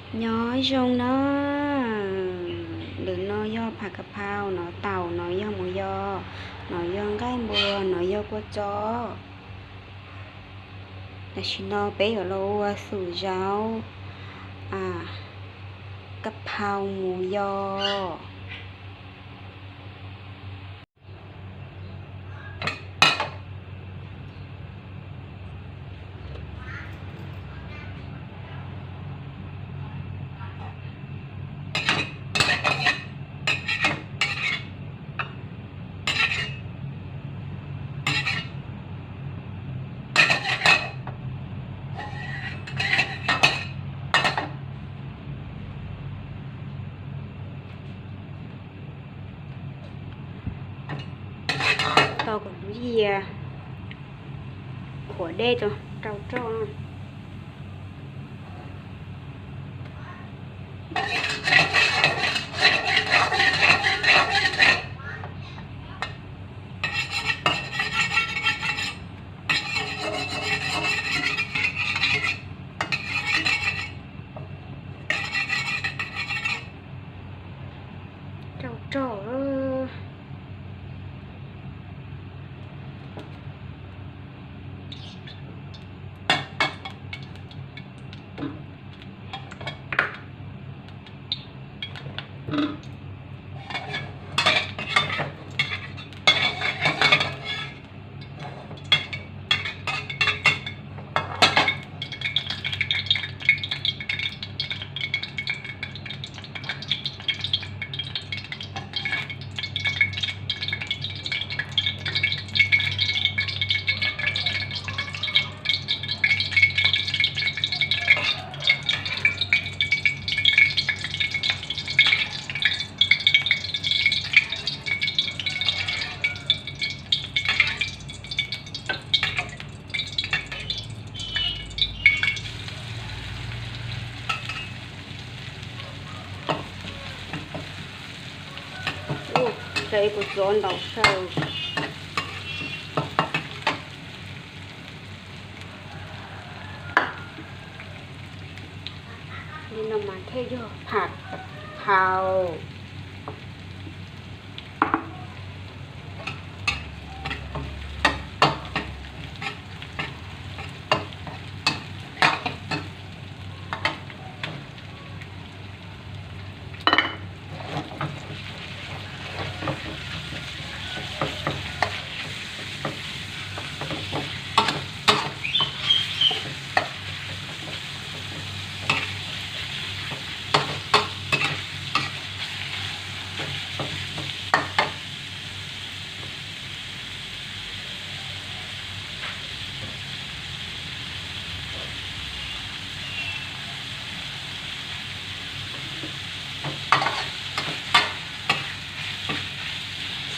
Nyob zoo na, ntawm no yog phav ka phau, no taum, no yog mus yos, no yog nqaij npua, no yog kua txob. Tam sim no peb yuav los ua xum zaub ka phau mus yos. Tos kom lub yias qhuav dej rau roj. Rau roj. Ua, kuv txov ntau saw. Li no mas thiaj yog pham phau.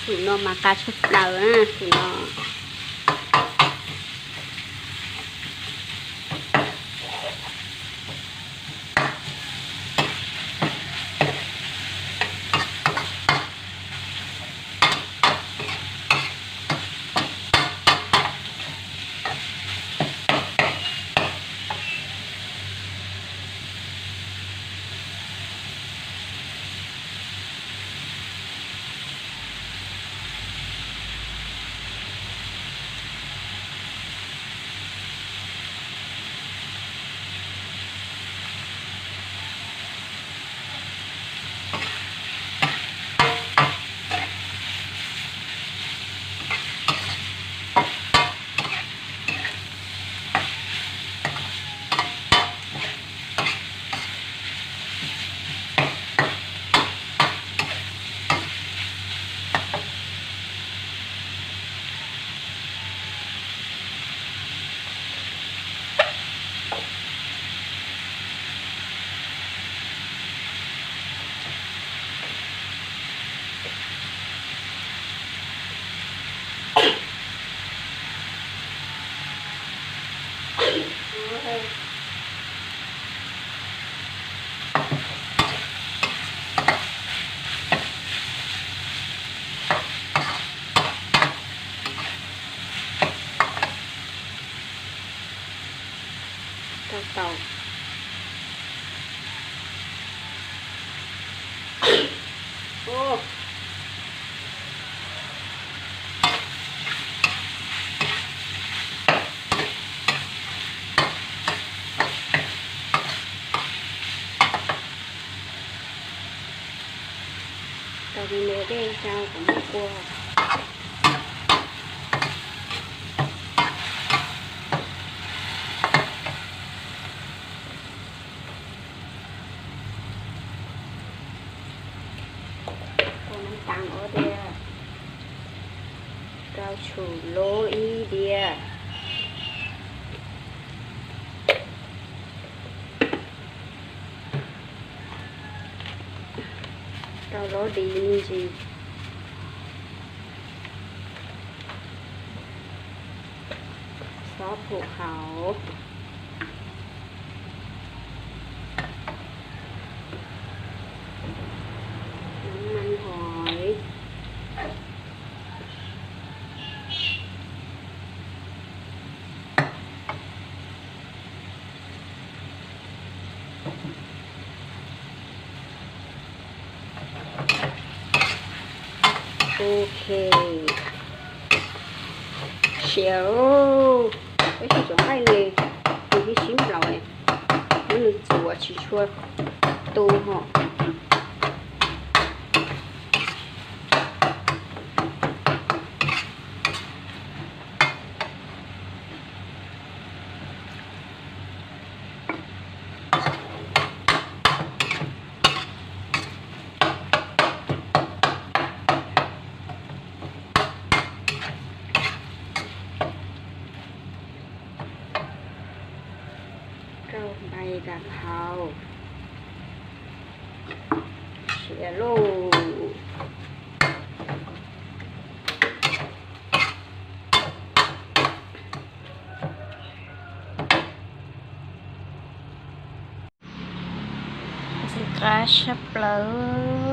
Xum no mas qab tshaj plaws na, xum no. Tau tau. Ua li ntawd dej rau kuv muab kua. Kua maj tas ua tiag, rau tshum lub ib diav. Rau lub di me ntsis. Xob phum hauv. Nab maj hov. Ok, siav, peb sib tsoom nqaij ne, nws sib sib nplaum, muab nws txuas tsis tshua tu hos. Rau npais rau hauv. Siav lauj. Ntxim qab tshaj plaws.